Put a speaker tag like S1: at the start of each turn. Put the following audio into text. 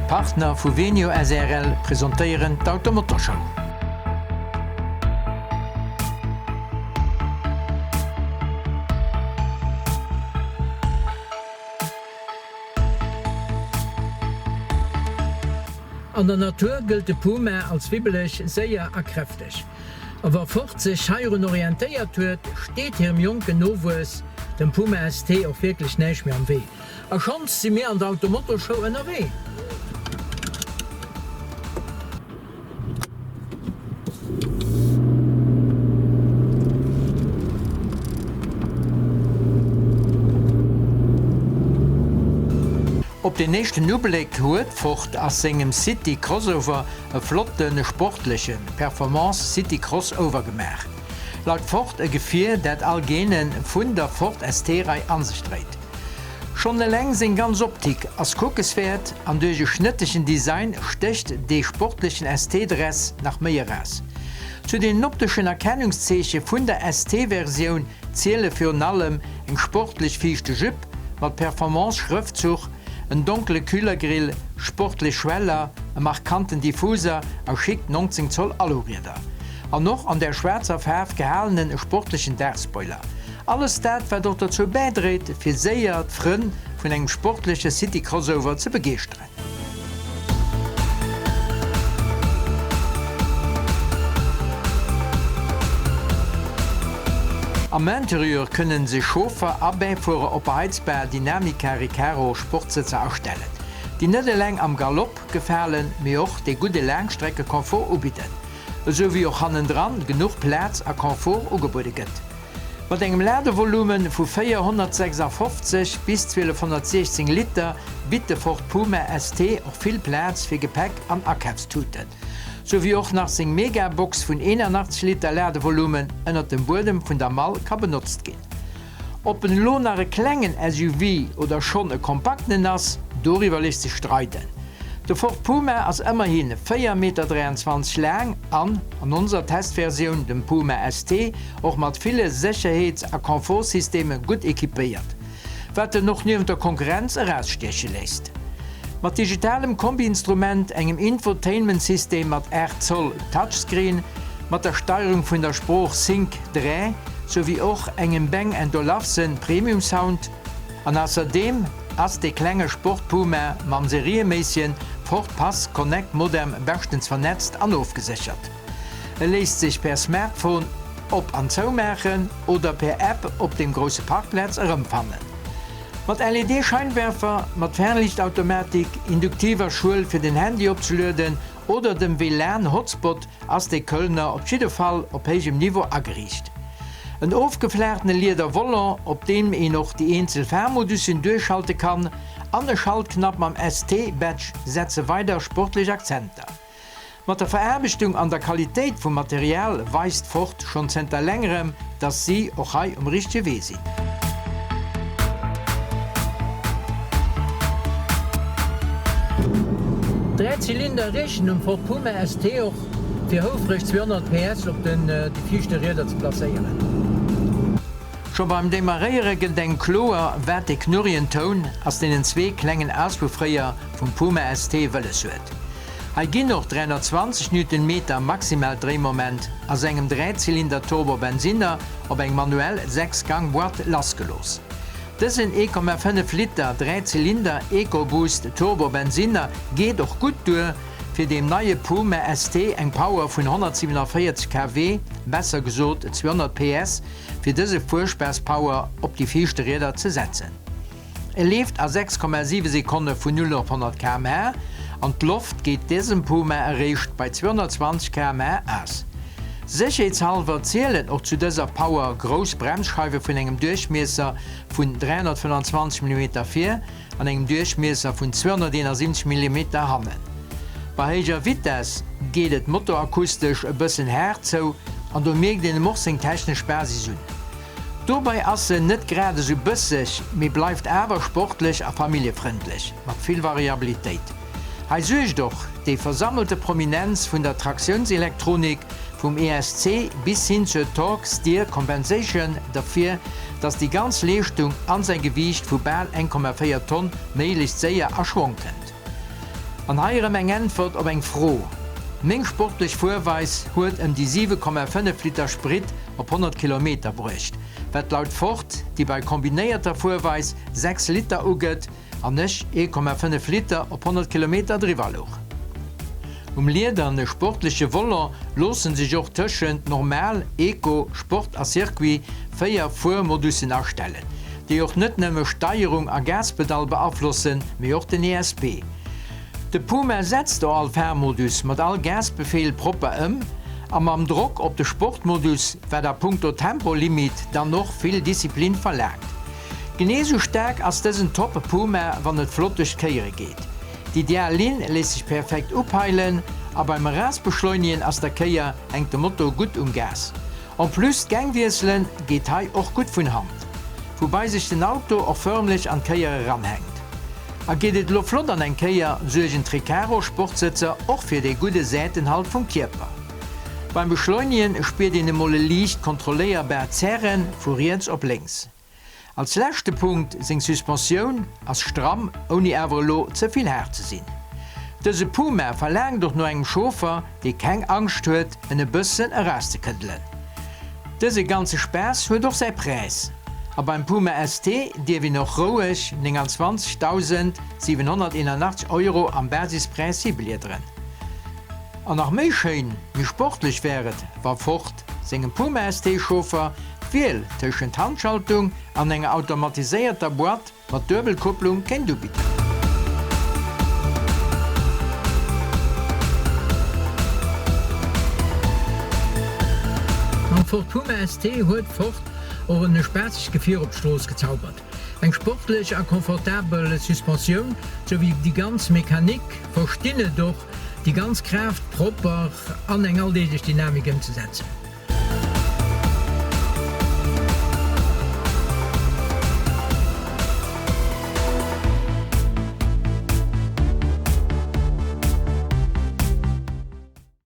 S1: D'Partner vu Venio srl presentéieren d'Automotorshow. An der Natur gëllt de Puma als wibbeleg, séier a kräfteg. A wa Ford sech heirun orientéiert huet, steet hirem jonken Nowuess, dem Puma ST, och wierklech näischt méi am Wee. A schonns si mir an der Automotoshow ënnerwee. Op den éischten Ubléck huet Ford a sengem City Crossover e flotte sportleche Performance City Crossover gemaach. Laut Ford e Gefier, dat all Gene vun der Ford ST-Rei an sech dréit. Schonn eleng seng ganz Optik ass kuckeswäert an duerch e schnëttegen Design stécht dee sportlechen ST-Dress nach méi eraus. Zu den opteschen Erkennungszeeche vun der ST-Versioun ziele virun allem eng sportlech viischte Jupe mat Performance-Schrëftzuch, en donkele Kühlergrill, sportlech Schweller, e markanten Diffuser a chic 19 Zoll Alurieder. An och an der schwaarzer Faarf gehalenen e sportlechen Daachspoiler. Alles dat wat och dozou bäidréit fir séier d'Frënn vun engem sportleche City Crossover ze begeeschteren. Am Interieur kënnen sech Chauffer a Bäifuerer op beheizbar Dinamica Recaro Sportsëtzer astellen, déi net eleng am Galopp gefalen, mee och dee gudde Laangstreckeconfort ubidden, esou wéi och hannendran genuch Plaz a Confort ugebuede gëtt. Mat engem Ladevolume vu 456 bis 1216 Liter bitt de Ford Puma ST och vill Plaz fir Gepäck an Akafstuten, sou wéi och nach seng Megabox vun 81 Liter Ladevolumen ënnert dem Buedem vun der Mall ka benotzt ginn. Ob en elo nach e klengen SUV oder schonn e kompaktenen ass, doriwwer léisst sech streiden. De Ford Puma ass ëmmerhi 4,23 Meter laang an, an onser Testversioun, dem Puma ST, och mat ville Sécherheets a Komfortsysteme gutt equipéiert, wat en och niewent der Konkurrenz erausstieche léisst. Mat digitalem Kombi-Instrument, engem Infotainment-System mat 8 Zoll Touchscreen, mat der Steierung vun der Sprooch Sync 3, souwéi och engem Bang and Olufsen Premium Sound, An ausserdeem ass dee klenge Sport Puma mam serieméissegen Ford Pass Connect Modem beschtens vernetzt an ofgeséchert. E léisst sech per Smartphone op an zou maachen oder per App op dem grousse Parkplaz erëmfannen. Mat LED Scheinwerfer, mat Fernlichtautomatik, induktiver Schuel fir den Handy opzelueden oder dem WLAN Hotspot ass de Kölner op jidde Fall op héijem Niveau ageriicht. En ofgeflaachtene Lieder Volant, op deem een och déi eenzel Fahrmodussen duerchschalte kann, an e Schaltknapp mam ST-Badge setze weider sportlech Akzenter. Mat der Veraarbechtung an der Qualitéit vum Material weist Ford schonn zënter längerem, dass si och hei um richtege Wee sinn. Dräizylinder reechen um Ford Puma ST och fir houfreg 200 PS op den déi viischte Rieder ze placéieren. Scho beim Demarréiere gëtt engem kloer, wat dee knurrigen Toun ass deenen zwee klengen Auspuffréier vum Puma ST wëlles huet. Hei ginn och 320 Newtonmeter maximaalt Dréimoment a sengem Dräizylinder-Turbo-Bensinner op eng manuell 6 Gang Boîte lassgelooss. Dësen 1,5 Liter Dräizylinder EcoBoost Turbo-Bensinner geet och gutt duer, fir deem neie Puma ST eng Power vun 147 kW, besser gesot 200 PS, fir dëse Fuerspaass-Power op déi viischte Rieder ze setzen. E leeft a 6,7 Sekonne vun 0 op 100 km/h an d'Loft geet dësem Puma eréischt bei 220 km/h aus. Sécherheetshallwer zielen och zu dëser Power grouss Bremsscheiwe vun engem Duerchmiesser vun 325 Millimeter vir an engem Duerchmiesser vun 271 Millimeter hannen. Bei héijer Vitess geet et motorakustesch e bëssen haart zou an do mierkt een em och seng technesch Basis un. Dobei ass se net grad esou bësseg, mee bleift awer sportlech a familljefrëndlech, mat vill Variabilitéit. Hei suergt och déi versammelte Prominenz vun der Traktiounselektronik, vum ESC bis hin zur Torque Steer Compensation derfir, dass déi ganz Leeschtung an säi Gewiicht vu bal 1,4 Tonn méiglechst séier a Schwong kënnt. An hei erëm eng Äntwert op eng Fro, Meng sportlech Fuerweis huet ëm déi 7,5 Liter Sprit op 100 Kilometer bruecht, wat laut Ford, déi bei kombinéierter Fuerweis 6 Liter ugëtt, an ech 1,5 Liter op 100 Kilometer driwwer louch. Um liederne sportleche Volant loosse sech och tëschent Normal, Eco, Sport a Circuit 4 Fuermodussen astellen, déi och net nëmme Steierung a Gaspedall beaflossen, mee och den ESP. De Puma setzt do all Fahrmodus mat all Gasbefeel propper ëm a mam Drock op de Sportmodus, wat a punkto Tempolimit dann och vill Disziplin verlaangt. Genee sou staark ass dësen Top Puma wann et flott duerch d'Kéiere geet. D'ideal Linn léisst sech perfekt upeilen a beim Erasbeschleunegen ass der Kéier hänkt de Motor gutt um Gas. En plus d'Gäng wiesselen geet hei och gutt vun Hand, woubai sech den Auto och förmlech an d'Kéier eranhänkt. A geet et elo flott an eng Kéier, suergen d'Recaro Sportsëtzer och fir dee gudde Säitenhalt vum Kierper. Beim Beschleunegen spiert een emol e liicht kontrolléierbaart Zerren vu riets op lénks. Als leschte Punkt, seng Suspensioun ass stramm, ouni awer elo ze vill haart ze sinn. Dëse Puma verlaangt och no engem Chauffer, dee keng Angscht huet, en e bëssen erauszekëddelen. Dëse ganze Spaass huet och säi Präis, a beim Puma ST dierf een och roueg 29.781 Euro am Basispräis hibliederen. An nach méi schéin, méi sportlech wär et, wa Ford sengem Puma ST Chauffer d'Wiel tëschent Handschaltung an enger automatiséierter Boîte mat Duebelkupplung kéint ubidden. Mam Ford Puma ST huet Ford och en spaassegt Gefier op d'Strooss gezaubert. Eng sportlech a confortabel Suspensioun, sou wéi déi ganz Mechanik verstinn et och, déi ganz Kraaft propper an eng alldeeglech Dynamik ëmzesetzen.